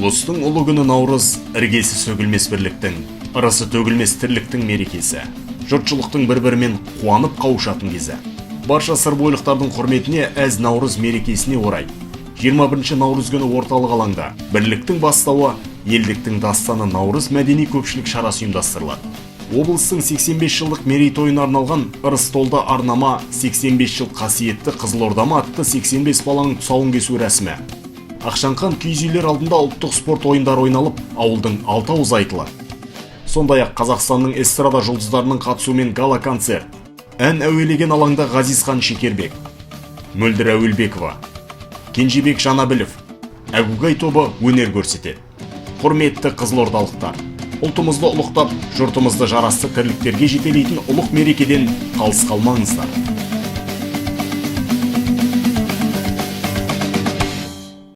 Ұлыстың ұлы күні Наурыз іргесі сөгілмес бірліктің, ырысы төгілмес тірліктің мерекесі. Жұртшылықтың бір-бірімен қуанып қауышатын кезі. Барша сырбойлықтардың құрметіне әз Наурыз мерекесіне орай 21 наурыз күні орталық алаңда «Бірліктің бастауы, елдіктің дастаны» Наурыз мәдени көпшілік шарасы ұйымдастырылады. Облыстың 85 жылдық мерейтойына арналған «Ырыстолды арнама 85 жыл қасиетті Қызылордама» атты 85 баланың тұсауын кесу рәсімі. Ақшаңқан киіз үйлер алдында ұлттық спорт ойындары ойналып, ауылдың алты ауызы айтылады. Сондай-ақ Қазақстанның эстрада жұлдыздарының қатысуымен гала концерт. Ән әуелеген алаңда Ғазизхан Шекербек, Мөлдір Әуелбекова, Кенжебек Жанабілов, Әгугай тобы өнер көрсетеді. Құрметті қызылордалықтар, ұлтымызды ұлықтап, жұртымызды жарасты тірліктерге жетелейтін ұлық мерекеден қалыс қалмаңыздар.